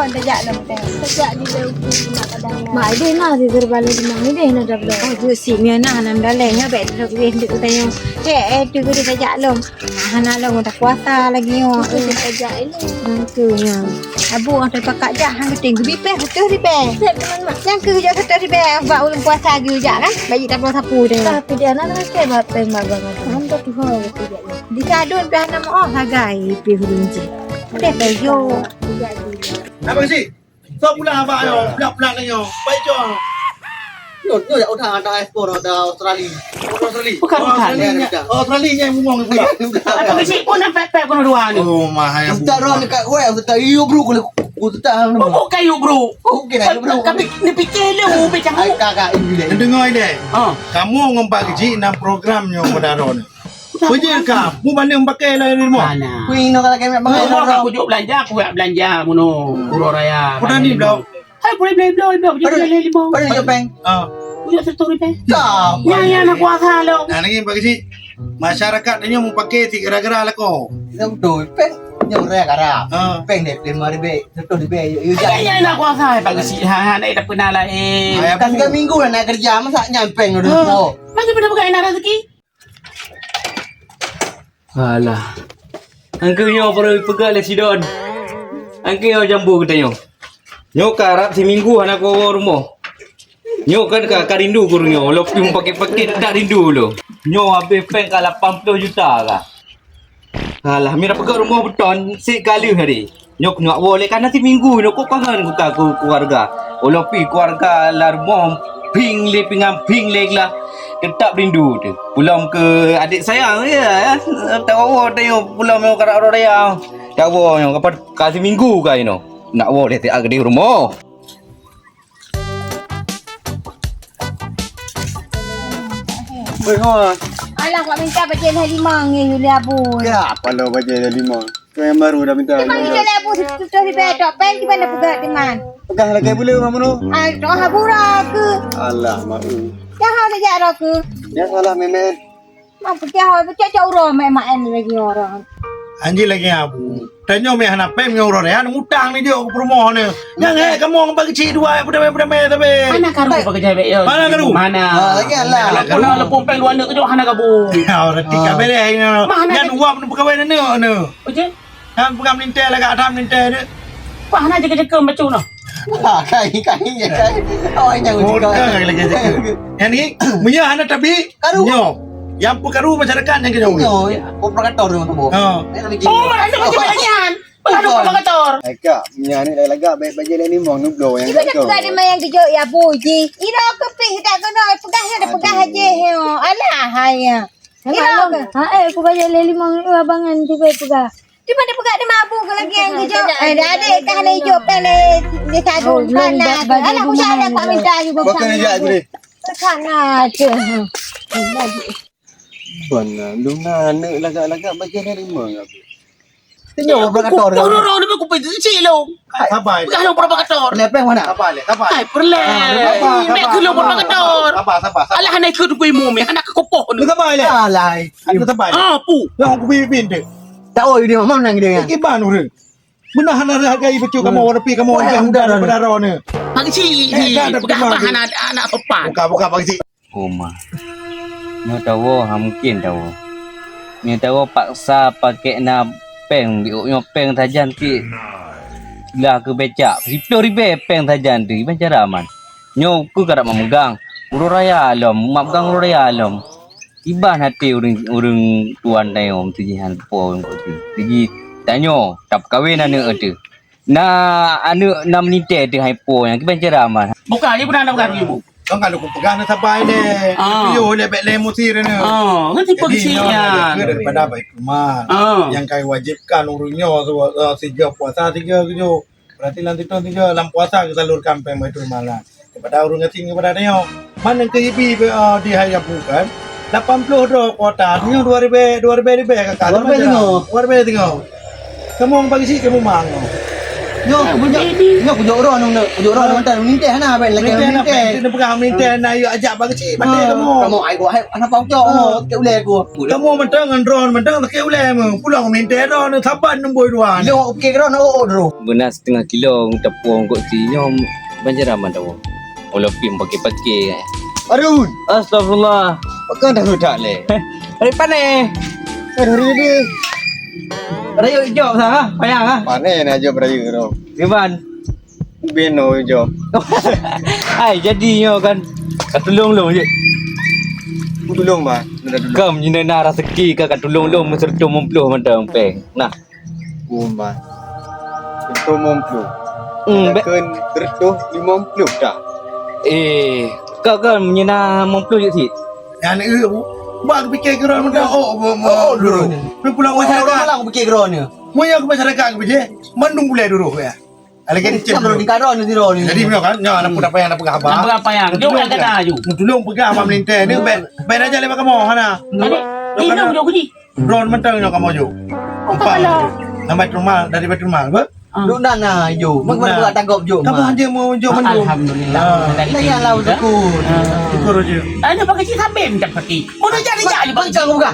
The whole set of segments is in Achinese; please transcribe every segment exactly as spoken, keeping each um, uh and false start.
Tajak lom teh. Tajak di leuku nak kadang. Mak ideh na si serba leuku mang ideh na dah belum. Oh, tu si Miana nan dalai nya bek duduk di duduk tanya. Cek eh tu guru tajak lom. Hana lom dah puasa lagi nyo. Tajak ini. Nangku nya. Abu ang tak pakak jah hang keting gebi peh betul di peh. Nyang ke hujak betul di peh bak ulun puasa lagi hujak kan. Bagi tak puasa sapu deh. Tapi dia nak nak ke bak peh bak bang. Hang tak tuha betul dia. Di kadun peh hana mau sagai peh ulun je. Teh peh yo. Apa sih? Sok pulang abang nyoe, pulang-pulang nyoe. Baik, Cong. Nyoe, nyoe jak udah ada ekspor ada Australia. Australia. Bukan, bukan. Australia nya, Australia nya yang ngomong pulang. Apa kecil pun nampak pek pun dua ni. Oh, mahal. Ustaz Ron dekat web, Ustaz Yu bro kalau Ustaz nama. Oh, bukan Yu bro. Oh, bukan Yu bro. Kami ni fikir lu, ubé cakap. Ai kakak ini deh. Dengar deh. Ha. Kamu ngon Pak Kecil enam program nyoe pada Ron. Peue jeuet ka? Mu bandum pakai lah di rumoh. Mana? Kui no kalau kemek bangai. Rumoh ka kujok belanja, aku jak belanja bunoe. Kuro raya. Kuro ni belum. Hai, boleh beli belum, belum. Kujok belanja lima. Kau ni jopeng. Ah. Kujok seratus ribu. Dah. Yang yang nak kuasa lo. Nah, lagi bagi si masyarakat ni mupake si gara-gara lah ko. Kita betul. Peng nyoe raya gara. Ah. Peng deh lima ribu, seratus ribu. Yuk, yuk. Yang yang nak kuasa bagi si ha ha nak dah pernah lain. Kan tiga minggu lah nak kerja, masa nyampeng dulu. Masih pada pegang nak rezeki. Alah. Angke nyoe baru peugah lé sidon. Angke nyoe jambo geutanyoe. Nyoe ka rab siminggu hana kuwoe rumoh. Nyoe kan ka, ka rindu keu nyoe. Walau pih pakai-pakai tak rindu lom. Nyoe habéh péng ka lapan ploh juta ka. Alah, mira peugah rumoh beton, sik galeuh hari. Nyoe keuneuk woe lé kana siminggu nyoe kok kangen kuka ku keluarga. Walau pih keluarga lam rumoh ping lé pingan ping lé glah tetap rindu tu. Pulom ke adik sayang ya. Tawoe tengok pulom nyoe karak roh daya. Tawoe nyoe kapan ka siminggu ka inoe. Nak woe lé tiak gede rumoh. Oi, hoi. Alah, kak minta bajée lhée limong ngi Yuli Abu. Ya, apa lo bajée lhée limong? Kau yang baru dah minta. Teman kita lhée Abu situs di betok pen di mana peugah teman. Pegang lagi boleh rumah mano? Ah, tok habura ke. Alah, mau. Dah ada jak ke. Ya salah memet. Mak pecah, pecah cak urang mak main lagi orang. Anjing lagi Abu. Tanyoe meuhana péng nyoe uroe nyan mutang ni jok peurumoh ni. Nyang eh kamoe bagi cit dua peutamai-peutamai tapi. Mana karu bagi jawek yo? Mana karu? Mana? Ha, lagi alah. Walaupun, walaupun péng dua aneuk kejok hana kabu. Ya, orang tiga bereh ni. Nyan uap ni pegawai aneuk ni. Oke. Kan pegang melintai lagak ada melintai ni. Wah, hana jaga-jaga macam tu. Wah, kai, kai, kai. Oh, ini yang uji kai. Yang ni, meunyoe hana tabi, karu. Nyoe. Yang pekaru masyarakat yang kejauh. Nyoe, provokator tu, tu. Ha. Oh, hana macam lagi kan. Pengadu provokator. Eka, minyak ni dah lagak baik baju dah limong ni blow yang kat tu. Tiba-tiba ada main kejut ya, Bu Ji. Ira kepih tak kena, pegang ada pegang aja. Alah, hai ya. Ira ke? Ha, eh, aku baju dah limong ni abang kan tiba pegang. Tiba dia pegang dia mabuk ke lagi yang kejut. Eh, dah ada kah nak hijau kan dia sadu sana. Alah, aku salah tak minta juga. Bukan aja boleh. Sana aja. Bana, luna aneuk lagak-lagak bagian dari mana? Tengok provokator. Orang ni aku pergi cik long. Sabar. Bukan orang provokator. Lepeng mana? Sabar, le, sabar. Hai, perleh. Sabar, sabar. Nak kena provokator. Sabar, sabar, sabar. Alah, anak ikut gue mau meh, anak kekopoh ni. Sabar, le. Alah. Aku sabar. Ah, pu. Yang aku bibit dia. Tak oi dia, mana dia? Iban urang. Beuna hana hargai bacut kamoe, tapi kamoe udah udah pada roh ni. Bang Cik, eh, dah, dah, pegang dah, apa dah. Hana anak sopan. Buka, buka, Bang Cik. Oma. Nyoe tawoe, ha, mungkin tawoe. Nyoe tawoe paksa pakai na péng, biôk nyoe péng sajan cit. Lah keu becak, siploh ribèe péng sajan tu, iban cara man. Nyoe keu karap memegang. Uroe raya lom, mak pegang uroe raya lom. Iban até ureueng, ureueng tuan tanyoe meutuji han po ureueng kuat tu. Siji tanyoe tapeukawen aneuk teuh. Na aneuk na meulintèe teuh hai po nyang kiban cara man. Bukan, dia pernah nak bukan ibu. Kan kalau aku pegang na sabai deh. Ah. Tapi yo lé bèk lé musi deh. Ah, kan tipe kecil ya. Daripada baik rumah. Ah. Yang kai wajibkan ureueng nyoe tu, eh, tiga puasa tiga keujo. Berarti lam situ tiga lam puasa geusalurkan péng Baitul Mal lah. Kepada ureueng asing kepada tanyoe. Mana ke ibi, eh, di hari Rabu kan? Lapan ploh droe kuota, nyoe dua ribèe, dua ribèe ribèe kakak. Dua ribèe tengok. Dua ribèe tengok. Kamoe bagi cit kamoe mangoe. Nyoe kujok, nyoe kujok droe nyoe, kujok droe nyoe mantong meulinteh hana, abang lakèe meulinteh. Meulinteh, meulinteh, na yuk ajak bak keuchik, pandai kamoe. Kamoe ai gua hai, hana pau cok, kamoe keu ulèe gua. Kamoe mantong ngon droe mantong lakèe ulèe meuh. Pulang meulinteh droe nyoe saban nemboi dua. Lo pikir droe nyoe, oh, oh, droe. Beuna siteungoh kilo teupueng kok si nyoe banjaran mantong. Ulôn pih paké-paké. Arun! Astagfirullah. Pakon dah rudak lé? Dari pané? Dari dia. Rayeuk jok sa, ha? Payah, ha? Pané na jok rayeuk tu. Kiban? Beno jok. Ai, jadi nyoe kan. Ka tulông lôn je. Ku tulông, Bang. Kam nyoe na raseuki ka, ka tulông lôn meuseureutoh limong ploh mantong pèng. Nah. Uma. Seureutôh limong ploh. Hmm, be- Takheun seureutôh limong ploh dah. Eh, kau kan meunyoe na limong ploh jeuet cit. Nyan, eh, bak pikir keu droe muda, oh, oh, oh, oh, dulu. Tapi pulang masyarakat. Orang malang pikir keu droe ni. Moyo keu masyarakat keu bijéh, mandum bulèe duroh ya. Alèh kan cit. Kan di kadang ni droe ni. Jadi, meunyoe kan, nyoe aneuk muda payah nak peugah haba. Nak peugah payah. Jom nak kata aju. Tulông peugah haba meulinteh ni, bèk, bèk raja lewat kamoe, hana. Tadi, tinong jok kuji. Drone mantong nyoe kamoe jok. Oh, empat. Kepala. Lam Baitul Mal, dari Baitul Mal, apa? Ah. Duk na, na, jok. Duk na. Mak, mak, mak, tanggap jok, kamoe mak. Hanya mau jok mantong. Alhamdulillah. Ah. Tadi lah, kita bersyukur. Ah. Syukur aja. Ada pakai cik sampai minta pakai. Oh, dah jadi, mak, jadi, mak, pakai. Jangan buka.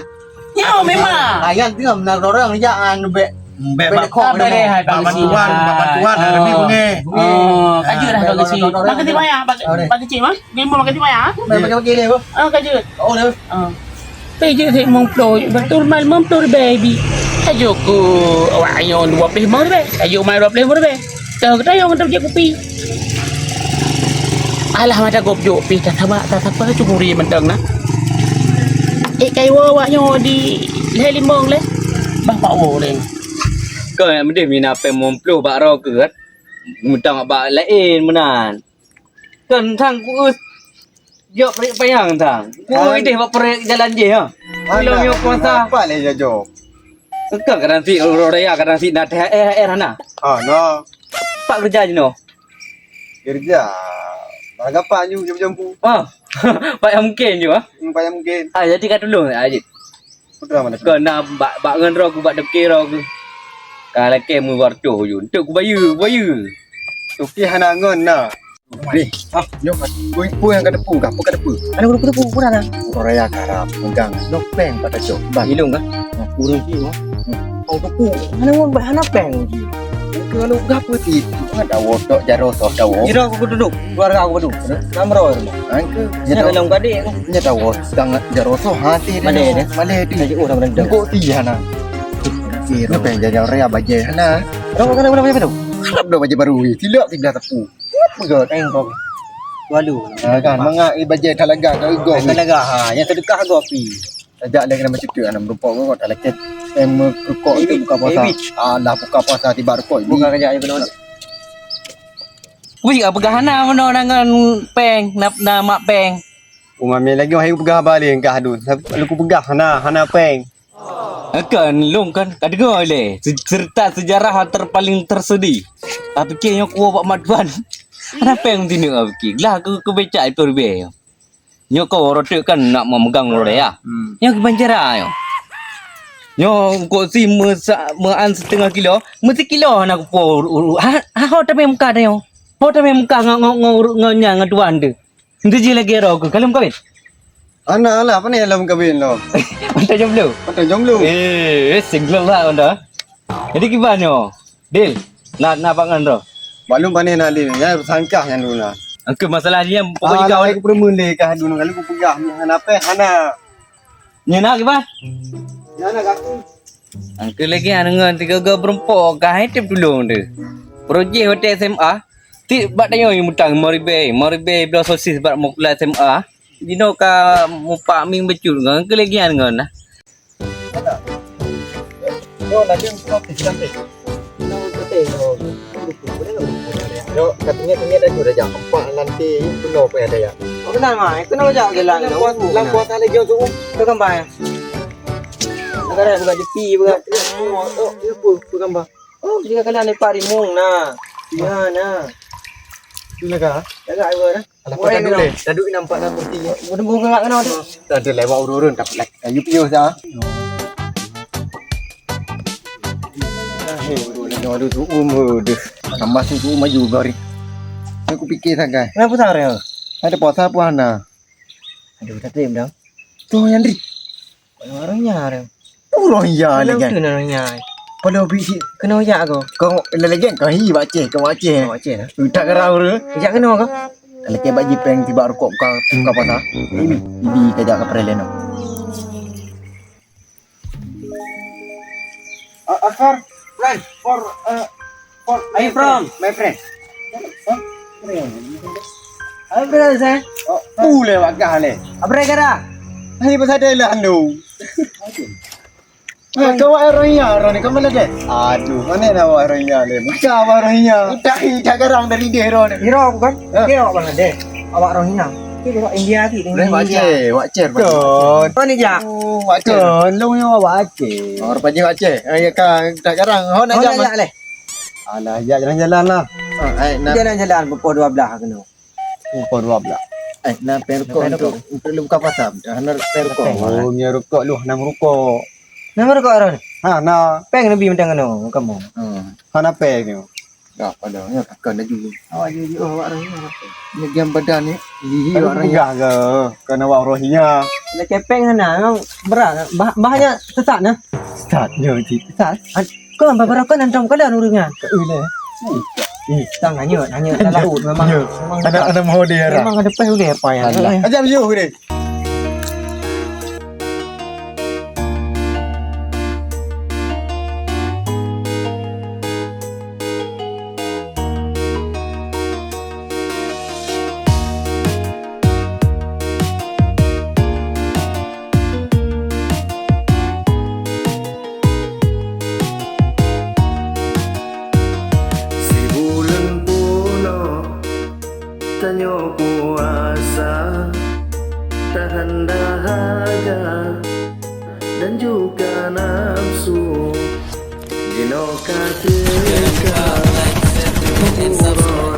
Ya, memang. Ayam tu, nak orang, jangan, bek. Bek bak, bak, bak, bak bantuan, bak bantuan, lebih bunga. Oh, kaji lah bak kecil. Bak kecil banyak, bak, bak kecil, mah. Dia mau bak kecil banyak, ah? Bak kecil dia, apa? Oh, kaji. Oh, dah. Ah. Pèng jeuet limong ploh, betul mal limong ploh ribèe bi. Ajo ku awak nyoe dua ploh limong ribèe, ajo mal dua ploh limong ribèe. Teuh geutanyoe ngon teujak kupi. Alah mata gob jok pih tasabak tasapa cukuri mantong na. Eh, kai woe awak nyoe di lhèe limong lé. Bah pak woe lé. Kau nyang meudeh mina pèng limong ploh bak droe keuh kan? Mutang bak laén meunan. Kan sang kueus jok proyek payang sang. Ku ideh bak proyek jalan jih ha. Belum yo puasa. Apa leh jok? Engkau kadang si urang raya kadang si na T H R, H R hana. Ah, no. Pak kerja jinoe. Kerja. Barang gapan ju jampu-jampu. Ah. Pak yang mungkin ju ah. Hmm, pak yang mungkin. Ah, jadi ka tulung ah, Jit. Putra mana? Kau na bak, bak ngon roh ku bak toke roh ku. Ka lakèe meuwartoh ju. Entuk ku bayeue, ku bayeue. Toke hana ngon na. Ni, ah, nyoe kan. Pui, pui nyang ka teupeu kah? Pui ka teupeu. Ada guru teupeu, kurang ah. Orang raya karap, megang. Nok pèng pada cok. Bang, ilung kah? Urang sih, ah. Kau teupeu. Mana uang bah hana pèng ji. Kalau gapo ti? Ada wotok jaro soh dawo. Kira aku duduk, keluarga aku duduk. Namro. Angke. Saya dalam gadik aku. Nya dawo sangat jaro soh hati dia. Mana dia? Mana dia? Lagi orang rendah. Kok ti hana? Kira pèng jajan raya bajai hana. Orang kena mana tu? Harap dah bajai baru ni. Silap tinggal tepu. Peugah kain kau. Walu. Ha, kan, mangat eh, bajai talaga ka gok. Talaga ha, yang sedekah gok pi. Tajak lagi nama cetuk anak merupok gok, tak leket. Em, merukok itu buka puasa. Alah, buka puasa tiba rukok. Buka kerja aja belum. Wih, apa gahana mana dengan pèng, nak nak mak pèng. Umami lagi wahai peugah balik engkah dun. Lalu ku peugah hana, hana pèng. Kan lôn kan ka deungoe lé se-, cerita sejarah antar paling tersedi. Tapi kèe nyoe kuwoe bak mak tuan. Hana pèng tinoe ka pikir. Lah keu, keu becak itu ribèe. Nyoe ka uroe teuk kan nak memegang uroe ya. Hmm. Nyoe kiban cara nyoe. Nyoe kok si meusa-, meuan setengah kilo, meusikilo hana kupo uru-, uru-, ha, ha, ho tamè muka tanyoe. Ho tamè muka ngon, ngon, ngon, ngon, ngon nyan ngon tuan tu. Ente jih lagèe roh ku, ka lheueh meukawen? Anak lah, pane lom kawin lom. Mantap jomblo? Mantap jomblo. Eh, single lah anda. Jadi kiban nyoe? Dil, na, na bak ngon roh? Maklum pane na Dil, ya sangkah nyan dulu na. Angke masalah ni pokok jika aku permen deh kah dulu, kalau aku peugah ni hana peh hana. Nyan na kiban? Nyan na kah? Angke lagi hana ngon tiga-tiga berempok kah, hai tem tulung tu. Projek hotel S M A. Tik bak tanyoe nyang mutang lima ribèe, lima ribèe bloe sosis bak mukula S M A. Jinoe ka mupak ming bacut ngon keulegian ngon nah. Yo, laju mupak cantik. Yo, katanya tanya dah sudah jam empat nanti penuh pun ada ya. Oh, kenal mai, kenal jak jalan. Lampu lampu tak lagi tu. Tu gambar. Negara bukan jepi bukan. Oh, oh, apa gambar? Oh, jika kalian lepak rimong nah. Ya nah. Tu lega. Lega apa nah? Alah, kau tadi boleh. Tadi nampak nak kursi. Udah mau ngak kena tu. Tadi lewat urun-urun tapi lagi kayu pius dah. Hei, urun ni ada tu umur deh. Tambah sungkuk maju gori. Aku pikir sagai. Kenapa tak ada? Ada puasa apa hana? Aduh, tak terima dah. Tuh, Yandri. Orang nya ada. Orang nya lagi. Orang nya. Pada hobi si. Kena yak aku. Kau lagi kau hi baca, kau baca. Baca lah. Utak kau rau tu. Yak kena kau. Kalau kau bak jipeng tiba rukok kau, kau puasa. Ini, ini kajak ke perelen. Uh, uh, for friend, for uh, for Are you from? My friend. Huh? Are you from, sir? Oh, uh, le wagah le. Apa kata? Hai pasal dia lah anu. Ah, kau awak Rohingya, Rohingya, kau mana deh? Aduh, mana nak awak Rohingya le? Macam awak Rohingya. Udah, udah garang dari dia, Rohingya. Iro aku kan? Ha? Dia awak mana deh? Awak Rohingya. Dia orang India lagi. Dah India. Wak Ceh, Wak Ceh. Kon. Mana dia? Oh, Wak Ceh. Kon, long yo Wak Ceh. Oh, rupanya Wak Ceh. Eh, ya kan, tak garang. Ho nak jam. Nak leh. Alah, jak jalan-jalan lah. Ah, eh, nak jalan-jalan pukul dua belas kena. Pukul dua belas. Eh, nak pergi rukok untuk, untuk lu buka pasar. Dah nak pergi rukok. Oh, nya rukok lu, nak rukok. Nama rukok orang? Ha, na. Peng nabi mentang kena kamu. Hmm. Ha, na peng ni. Dah pada nya takkan laju. Awak je, je, oh, awak orang ni. Ni jam badan ni. Ih, awak orang pegang ke? Kan awak Rohingya. Nak kepeng sana, memang berat. Bah, bahnya sesat nah. Sesat je, cik. Sesat. Kau apa baru kan antam kalian urangnya? Ke le. Ih, tang hanyut, hanyut dalam laut memang. Ada, ada mau dia. Memang ada peh udah apa ya? Alah. Aja baju deh. Sibuleuen punoh tanyoe puasa, tahan dahaga dan juga nafsu. Jinoe ka teuka buku